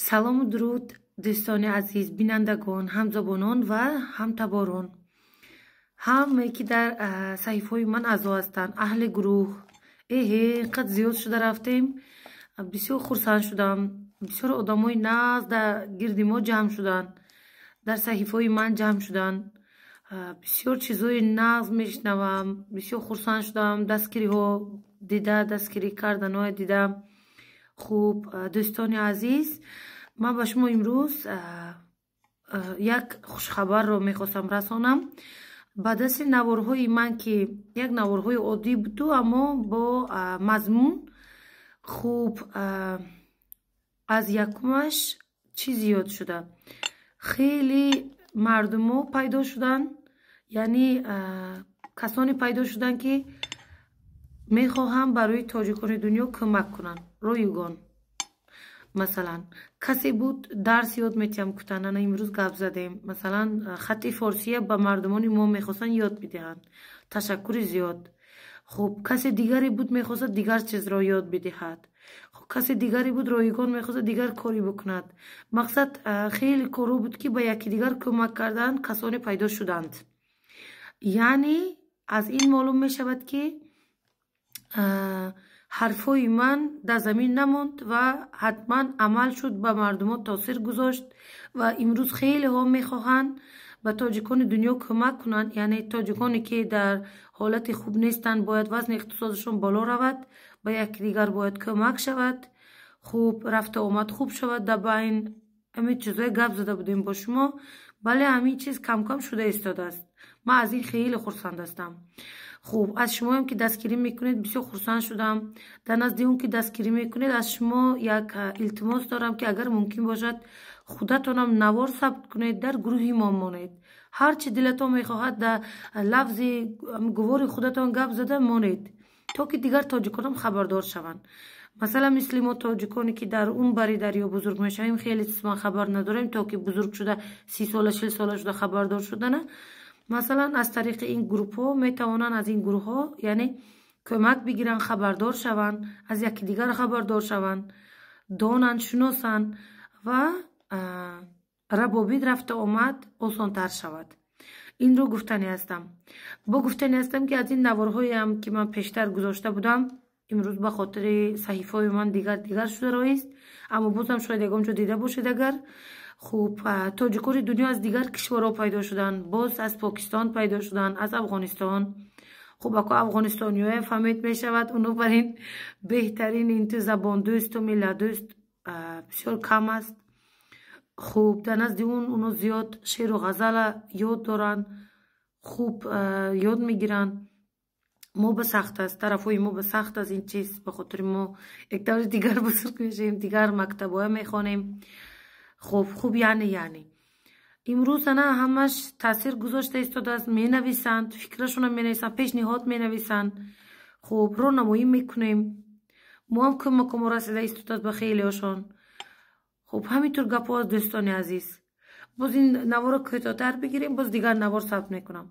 Салому дуруд, дӯстони азиз, бинандагон, ҳамзабонон ва ҳамтаборон, ҳамае ки дар саҳифаҳои ман аъзо ҳастанд, аҳли гурӯҳ. Эҳе, инқадр зиёд шуда рафтем, бисёр хурсанд шудам. Бисёр одамои нағз дар гирди мо ҷамъ шуданд, дар саҳифаҳои ман ҷамъ шуданд. Бисёр чизҳои нағз мешунавам, бисёр хурсанд шудам, дастгириҳо дида, дастгирӣ карданҳое дида. Хуб, дӯстони азиз, ман ба шумо имрӯз як хушхабарро мехостам расонам. Ба дасти наворҳои ман, ки як наворҳои оддӣ буду, аммо бо мазмун. Хуб, аз якумаш чӣ зиёд шуда, хеле мардумо пайдо шуданд, яъне касоне пайдо шуданд, ки мехоҳанд барои тоҷикони дунё кӯмак кунанд ройгон. Масалан, касе буд, дарс ёд метиҳам гуфтанд. Ана имрӯз гап задем. Масалан, хатти форсия ба мардумони мо мехостанд ёд бидиҳанд. Ташаккури зиёд. Хуб, касе дигаре буд, мехостад дигар чизро ёд бидиҳад. Касе дигаре буд, ройгон мехостад дигар корӣ бикунад. Мақсад, хеле корҳо буд, ки ба якдигар кӯмак кардан касоне пайдо шуданд. Яъне аз ин маълум мешавад, ки ҳарфҳои ман дар замин намонд ва ҳатман амал шуд, ба мардумо таъсир гузошт ва имрӯз хелеҳо мехоҳанд ба тоҷикони дунё кӯмак кунанд. Яъне тоҷиконе ки дар ҳолати хуб нестанд, бояд вазни иқтисодашон боло равад, ба якдигар бояд кӯмак шавад, хуб, рафта омад хуб шавад. Дар байн ҳамин чизҳое гап зада будем бо шумо. Бале, ҳамин чиз камкам шуда истодааст. Ман аз ин хеле хурсанд ҳастам. Хуб, аз шумоем ки дастгирӣ мекунед, бисёр хурсанд шудам. Дар назди он ки дастгирӣ мекунед, аз шумо як илтимос дорам, ки агар мумкин бошад, худатонам навор сабт кунед, дар гурӯҳи мо монед. Ҳар чи дилатон мехоҳад, дар лафзи гувори худатон гап зада монед, то ки дигар тоҷиконам хабардор шаванд. Масалан, мисли мо тоҷиконе ки дар он бари дарё бузург мешавем, хеле чиз хабар надорем, то ки бузург шуда, 30 сола, 40 сола шуда хабардор шудана. Масалан, аз тариқи ин группҳо метавонанд, аз ин гурӯҳҳо яъне кӯмак бигиранд, хабардор шаванд, аз якдигар хабардор шаванд, донанд, шиносанд ва равобит, рафта омад осонтар шавад. Инро гуфтанӣ ҳастам. Бо гуфтанӣ ҳастам, ки аз ин наворҳоеам ки ман пештар гузошта будам, имрӯз ба хотири саҳифаҳои ман дигар дигар шуда роҳист, аммо бозам шояд ягон ҷо дида бошед. Агар хуб, тоҷикони дунё аз дигар кишварҳо пайдо шуданд, боз аз Покистон пайдо шуданд, аз Афғонистон. Хуб, ако афғонистониҳоя фаҳмед мешавад, оно барин беҳтарин инту забондӯсту миллатдӯст бисёр кам аст. Хуб, дар назди он оно зиёд шеъру ғазала ёд доранд, хуб ёд мегиранд. Мо ба сахт аст, тарафҳои мо ба сахт аст ин чиз, ба хотири мо як таври дигар бузург мешавем, дигар мактабҳоя мехонем. Хуб, яъне имрӯз ана ҳамаш таъсир гузошта истодааст. Менависанд, фикрашонам менависанд, пешниҳод менависанд. Хуб, роҳнамоӣ мекунем, мо ҳам кӯмакомо расида истодааст ба хелеҳошон. Хуб, ҳамин тур гапҳо аст, дӯстони азиз. Боз ин наворро кӯтоҳтар бигирем, боз дигар навор сабт мекунам.